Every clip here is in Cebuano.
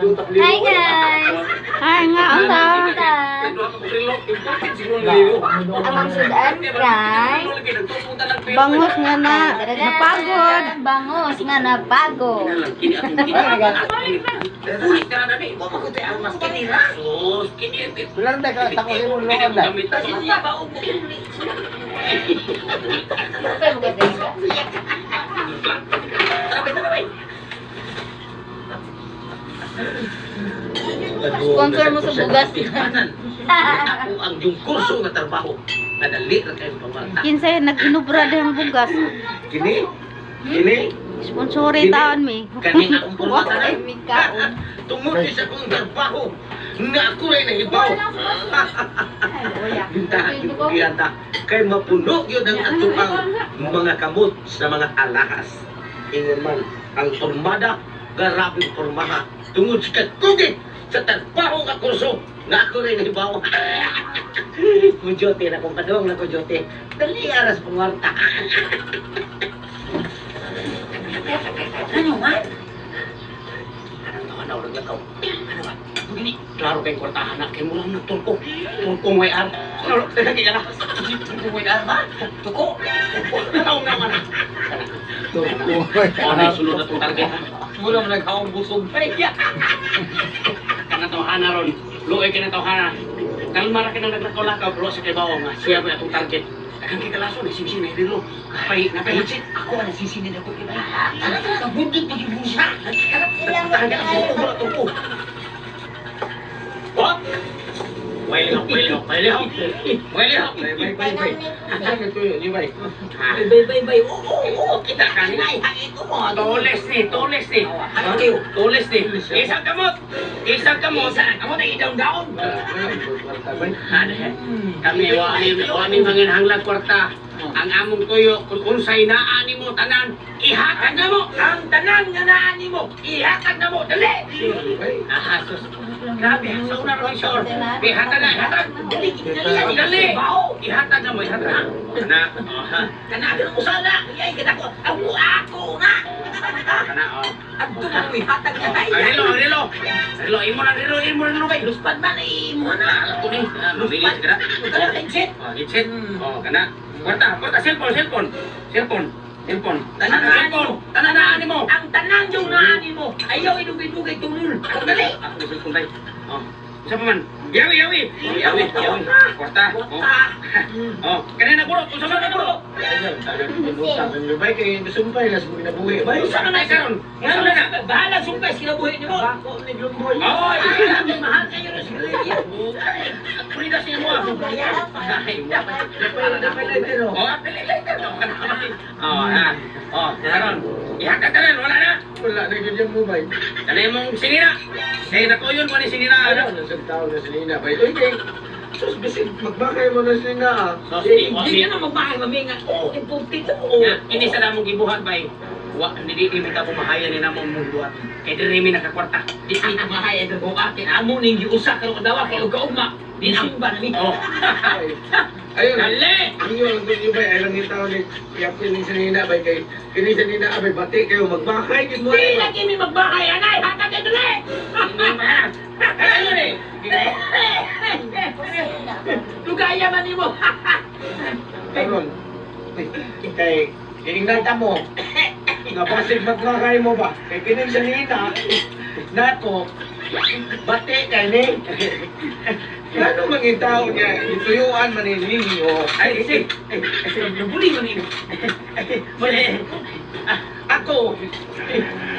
Hi guys! Ay nga ang ta. Ang sudan kay Bangos nga na napagod. Bangos nga napagod. Bilang na ka, takos yung lokan na. Sponsor mo sa bugas. Ako ang yung kurso nga trabaho. Nadali ra kayo pamarta. Kinsay nag-inubra dihang bugas. Kini? Kini? Sponsori taon mi. Kani akong Wa purmata kay mi kaon. Tungod sa akong trabaho nga ako rin nahibaw. Bintahan yung pagiyata. Kay mapuno yun ang atupang mga kamot sa mga alahas. Ingon man, ang turmada, garabing pormaha. Tungod sa kagugit sa trabaho nga kurso nga ako rin nahibaw. Kujote na kong kadong na kujote. Dali aras pangwarta. Ano man? Anong tawa na urag lakaw? Ano ba? Gini, klaro kay kwartahan na kay mura ng turko. Turko may ar. Klaro, teka kay kana. Turko may ar ba? Tuko. Tanaw na man. Turko. Ano yung sulod na itong target ha? Mula mo naghaong busog. Ay, ya. Kana tawhana ron. Luoy ka na tawhana. Kalma ra ka nang naglakaw-lakaw pero sa kay bawo nga siya ba atong target. Daghang kay kalaso ni simsim na rilo. Napay napay hitsit. Ako ang nasisinin ako kay Nabundot pa yung busa. Tahan ka turko ra turko. What? Wailihok, wailihok, wailihok. Wailihok. Bay, bay, bay, bay. Saan ito yun, yung bay? Bay, bay, bay. Oo, oo, oo. Kita kanina. Ay, hangin ko mo. Tulis ni, tulis ni. Ano kayo? Tulis ni. Isang kamot. Isang kamot. Amo na idaw-daon. Kwarta, bay. Kami wa ni wa ni manginhanglag kwarta. Ang among tuyo kung unsay naa nimo tanan, ihatag na mo. Ang tanan nga naa nimo, ihatag na mo. Dali! Bay. Ah, sus. Grabe, sa una ron sure. Ihatag na, ihatag. Dali, dali. Dali. Bao. Ihatag na mo, ihatag na. Kana, oh, ha. Kana ko sana. Iyay kita ko. Ako ako na. Kana, oh. Adto na mo ihatag na Ay, tayo. rilo, rilo. Rilo, imo na rilo, imo na rilo bay. Luspad man ay imo na. Ah, kunin. Ah, mabilis ka na. Kana headset. Oh, headset. Oh, kana. Kwarta, kwarta, cellphone, cellphone. Cellphone, cellphone. Tanan na Cellphone. Tanan na ani mo. Ang tanan yung naa nimo. Ayaw idugay-dugay tunol. Ako dali. Ako na cellphone tay. Oh. Isa pa man. Yawi, yawi. Oh, yawi, yawi. Kwarta. Oh. Kwarta. Oh, kanina buro, unsa man na buro? Ayun, ayun, yung bay, kay sumpay, las mo kinabuhi, bay. Unsa man na karon? Unsa man na? Bahala sumpay sa kinabuhi nimo. Bako ni Glumboy. Oy! Ay, mahal kayo rin sa galeria. Purida sa imo. Ay, Napay lighter, oh. Oh, apeli later no kana. Oh, ha. Oh, karon. Ihatag tanan, wala na. Wala na yun yung mo, bay. Kana imong sinira. Kay nakuyon mo ni sinira. Ano, nasa tao na sinina, bay. Uy, kay, sus, bisig, magbakay mo na sinina, ah. So, di, wa, Hindi di, na magbahay maminga. Oo, importante. Oo. Nga, ini sa namong gibuhat bay. Wa hindi di mi ka pumahaya ni namo mong buhat. Kay diri mi nakakwarta. Di mi kumahay ang kung akin. Amo ning giusa karon kadawa kay og kaugma. Di simba na mi. Oh. Ay, Ayun, Dali! ang yun, ang yun, bay, ay lang yung tao ni, yapil ni sinina, bay, kay, kini sinina, ah, bay, bati kayo, magbakay, gid mo, Di ay, lagi mi magbahay anay. Hatag kay dali. Hindi pa. Ayun eh. Lugaya man nimo. Karon, kay, giingnan ta mo, nga basig magbakay mo ba, kay kini sinina, nako, bati kay ni, Ano man yung tao niya, ituyuan man ni ninyo. Ay, si. Nabuli man nimo. Mali. Ako,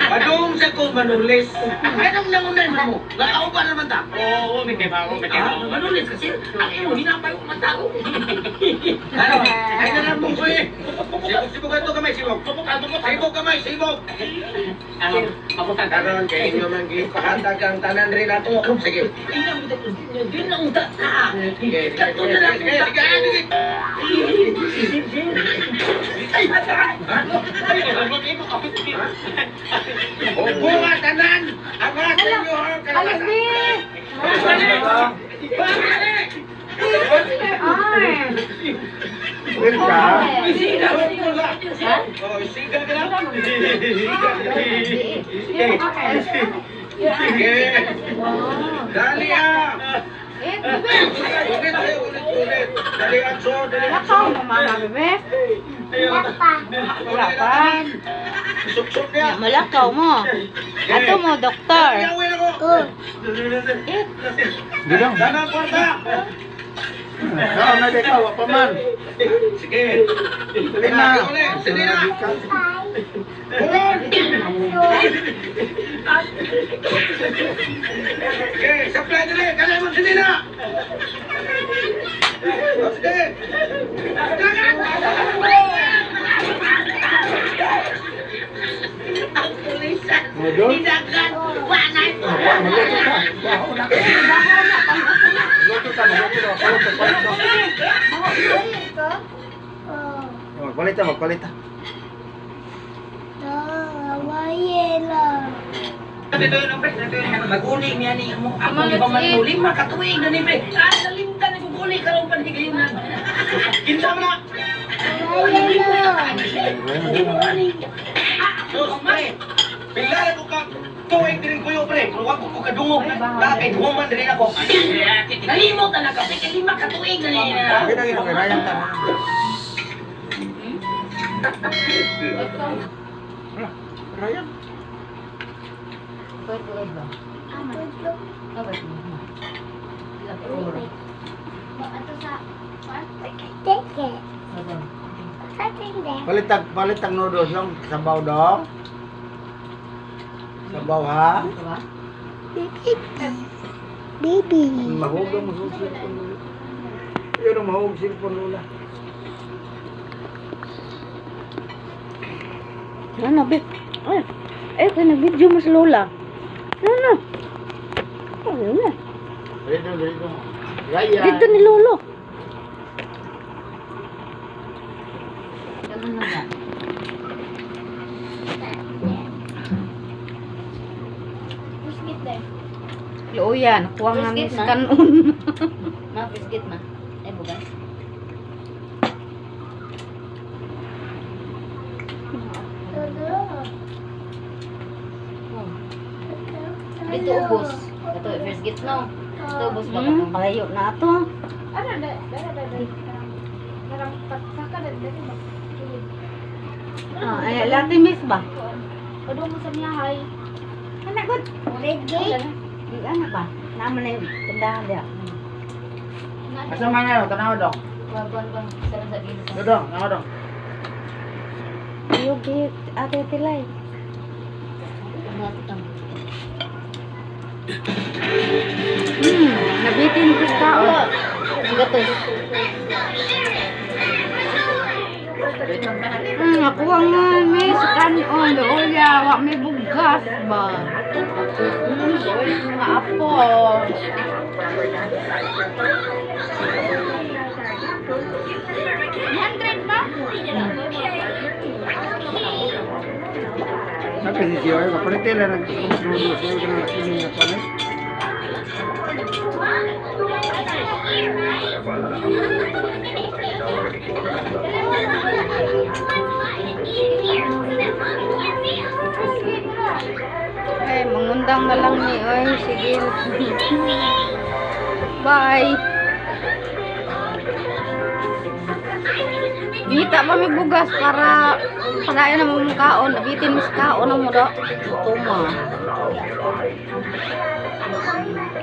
padung sa ko manulis. Anong nangunay man mo? Nakauban naman ta. Oo, may kay bawo, may kay Ah, bawo. manulis kasi ang imo hinapay ko man tao. Ano? Ay na lang mo ko eh. Sibog, sibog ato kamay, sibog. Sibog kamay, sibog. Ano, pabutan. Karon kay inyo man gipahatag ang tanan rin nato. Sige. Ina mo ta di na unta. Ah. Sige, sige, sige, sige, sige, sige. Ay, hatag. O bunga tanan. Ang asa inyo ang Alis kalabasa. ni. Arm. Welcome. Isiga. Ha? Oh, siga ka na. Siga ka na. Sige. Dali ah! Eh, bebe. Ulit kayo, ulit, ulit. Dali, Atso, dali, Atso. Lakaw mo, mama, bebe. Wala pa. Suksok niya. Malakaw mo. Ato mo, doktor. Awin ako. Eh, Didong. Danang kwarta. Kaon na di ka, wa pa man. Sige. Dali na. Ulit, sige na. Sige, supply dali. Kaya mo sige na. Sige. Modol. Magluto ka. Baho na. Magluto ka, magluto ka. Palit ka, palit ka. Magpalit ka, magpalit ka. Maguli niya ni mo ako ni pamanuli makatuig na ni pre. Ah, nalimtan ni guguli karon pa ni kayo na. Kinsa man na? Sus, pre. Pila na ko ka tuig din kuyo, pre. Pero wag ko kadungog. Na kay duman din ako. Nalimot na ka pre kay lima katuig na ni. Okay na, okay na. Rayang ta. Rayang. Palitag, palitag noodles lang. Sabaw dong. Sabaw ha. Baby. Mahug ang mahug cellphone lula. Yun ang mahug cellphone lula. Ano, be? Ay, ay, kaya nag-video mo sa lola. Ano na? Ano na? Dito, dito. Raya. Dito ni lolo. Luoyan, kuha nga Biscuit mis na? kanon. Ma, biscuit ma. Ay, bugas. Dito ubos. Ito, first gate no. Ito ubos pa Palayo na ato. Ah, ay, lati miss ba? Anak god. Di anak ba? Naman na yung tindahan diya. Asa man na, tanaw dong. Wag, wag, wag. Sarap sa gilid. Dodong, tanaw dong. Yugi, ate tilay. Nabitin ko tao. Ang gatos. Ako ang miss kanon, luoya, wa may bugas ba. Mga apo. Sabi si Siyo, kapalit nila ng noodles. Ayaw ka na sinin na palit. Ay, mangundang na lang ni oy, sige. Bye. Dita pa may bugas para pagayon na mo mong kaon, nabitin mo sa kaon ang mo do. Tuma.